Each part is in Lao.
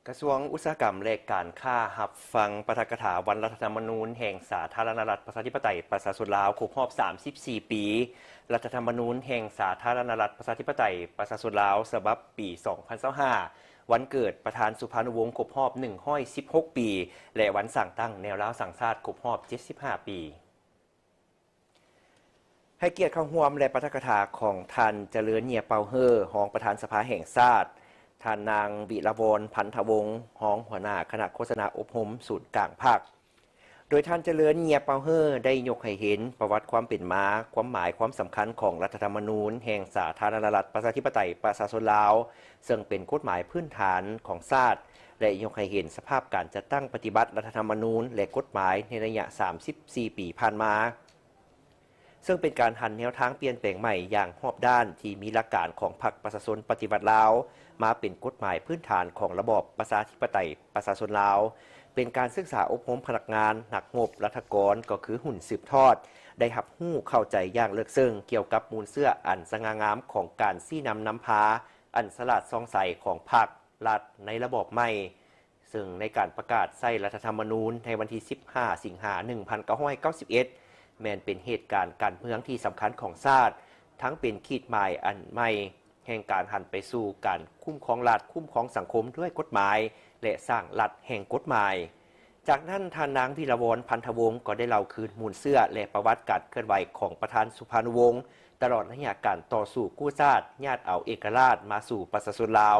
ກະຊວງອຸດສາຫະກຳ ແລະ ການຄ້າ ຮັບຟັງປາຖະກະຖາວັນລັດຖະທຳມະນູນແຫ່ງສາທາລະນະລັດ ປະຊາທິປະໄຕ ປະຊາຊົນລາວ ຄົບຮອບ ສາມສິບສີ່ ປີ, ລັດຖະທຳມະນູນແຫ່ງສາທາລະນະລັດ ປະຊາທິປະໄຕ ປະຊາຊົນລາວ ສະບັບປີ ສອງພັນຊາວຫ້າ, ວັນເກີດປະທານສຸພານຸວົງ ຄົບຮອບ ໜຶ່ງຮ້ອຍສິບຫົກ ປີ ແລະ ວັນສ້າງຕັ້ງແນວລາວສ້າງຊາດ ຄົບຮອບ ເຈັດສິບຫ້າ ປີ. ໃຫ້ກຽດເຂົ້າຮ່ວມ ແລະ ປາຖະກະຖາຂອງທ່ານ ຈະເລີນ ເຍຍເປົາເຮີ ຮອງປະທານສະພາແຫ່ງຊາດ, ທ່ານນາງ ວິລະວອນ ພັນທະວົງ ຮອງຫົວໜ້າຄະນະໂຄສະນາອົບຮົມສູນກາງພັກ, ໂດຍທ່ານ ຈະເລີນ ເຍຍເປົາເຮີ ໄດ້ຍົກໃຫ້ເຫັນປະຫວັດຄວາມເປັນມາ, ຄວາມໝາຍ, ຄວາມສຳຄັນຂອງລັດຖະທຳມະນູນແຫ່ງສາທາລະນະລັດ ປະຊາທິປະໄຕ ປະຊາຊົນລາວ, ເຊິ່ງເປັນກົດໝາຍພື້ນຖານຂອງຊາດ ແລະ ຍົກໃຫ້ເຫັນສະພາບການຈັດຕັ້ງປະຕິບັດລັດຖະທຳມະນູນ ແລະ ກົດໝາຍໃນໄລຍະ ສາມສິບສີ່ ປີຜ່ານມາ, ເຊິ່ງເປັນການຫັນແນວທາງປ່ຽນແປງໃໝ່ຢ່າງຮອບດ້ານ ທີ່ມີຫຼັກການຂອງພັກປະຊາຊົນປະຕິວັດລາວ ມາເປັນກົດໝາຍພື້ນຖານຂອງລະບອບປະຊາທິປະໄຕປະຊາຊົນລາວ, ເປັນການສຶກສາອົບຮົມພະນັກງານ, ນັກຮົບ, ລັດຖະກອນ ກໍຄືຮຸ່ນສືບທອດ ໄດ້ຮັບຮູ້ເຂົ້າໃຈຢ່າງເລິກເຊິ່ງກ່ຽວກັບມູນເຊື້ອອັນສະຫງ່າງາມຂອງການຊີ້ນຳນຳພາ ອັນສະຫຼາດສ່ອງໃສຂອງພັກ, ລັດ ໃນລະບອບໃໝ່, ເຊິ່ງໃນການປະກາດໃຊ້ລັດຖະທຳມະນູນໃນວັນທີ ສິບຫ້າ ສິງຫາ ໜຶ່ງພັນເກົ້າຮ້ອຍເກົ້າສິບເອັດ ແມ່ນເປັນເຫດການການເມືອງທີ່ສຳຄັນຂອງຊາດ, ທັງເປັນຂີດໝາຍອັນໃໝ່ແຫ່ງການຫັນໄປສູ່ການຄຸ້ມຄອງລັດ, ຄຸ້ມຄອງສັງຄົມດ້ວຍກົດໝາຍ ແລະ ສ້າງລັດແຫ່ງກົດໝາຍ. ຈາກນັ້ນ, ທ່ານນາງ ວິລະວອນ ພັນທະວົງ ກໍໄດ້ເລົ່າຄືນມູນເຊື້ອ ແລະ ປະຫວັດການເຄື່ອນໄຫວຂອງປະທານສຸພານຸວົງ ຕະຫຼອດໄລຍະການຕໍ່ສູ້ກູ້ຊາດ, ຍາດເອົາເອກະລາດມາສູ່ປະຊາຊົນລາວ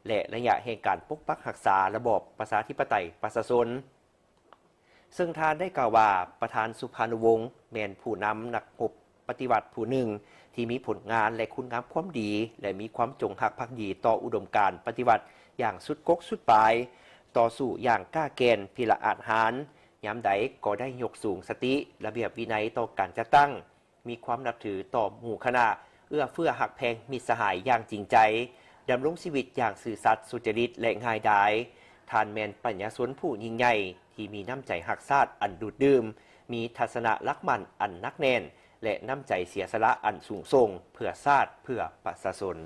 ແລະ ໄລຍະແຫ່ງການປົກປັກຮັກສາລະບອບປະຊາທິປະໄຕປະຊາຊົນ, ເຊິ່ງທ່ານໄດ້ກ່າວວ່າ ປະທານສຸພານຸວົງ ແມ່ນຜູ້ນຳນັກຮົບປະຕິວັດຜູ້ໜຶ່ງ ທີ່ມີຜົນງານ ແລະ ຄຸນງາມຄວາມດີ ແລະ ມີຄວາມຈົງຮັກພັກດີຕໍ່ອຸດົມການປະຕິວັດຢ່າງສຸດກົກສຸດປາຍ, ຕໍ່ສູ້ຢ່າງກ້າແກ່ນ, ພິລະອາດຫານ, ຍາມໃດກໍໄດ້ຍົກສູງສະຕິ, ລະບຽບວິໄນຕໍ່ການຈັດຕັ້ງ, ມີຄວາມນັບຖືຕໍ່ໝູ່ຄະນະ, ເອື້ອເຟື້ອຮັກແພງມິດສະຫາຍຢ່າງຈິງໃຈ, ດຳລົງຊີວິດຢ່າງຊື່ສັດ, ສຸຈະລິດ ແລະ ງ່າຍດາຍ. ທ່ານແມ່ນປັນຍາຊົນຜູ້ຍິ່ງໃຫຍ່ ທີ່ມີນ້ຳໃຈຮັກຊາດອັນດູດດື່ມ, ມີທັດສະນະຫຼັກໝັ້ນອັນໜັກແໜ້ນ ແລະ ນ້ຳໃຈເສຍສະຫຼະອັນສູງສົ່ງ ເພື່ອຊາດ ເພື່ອປະຊາຊົນ.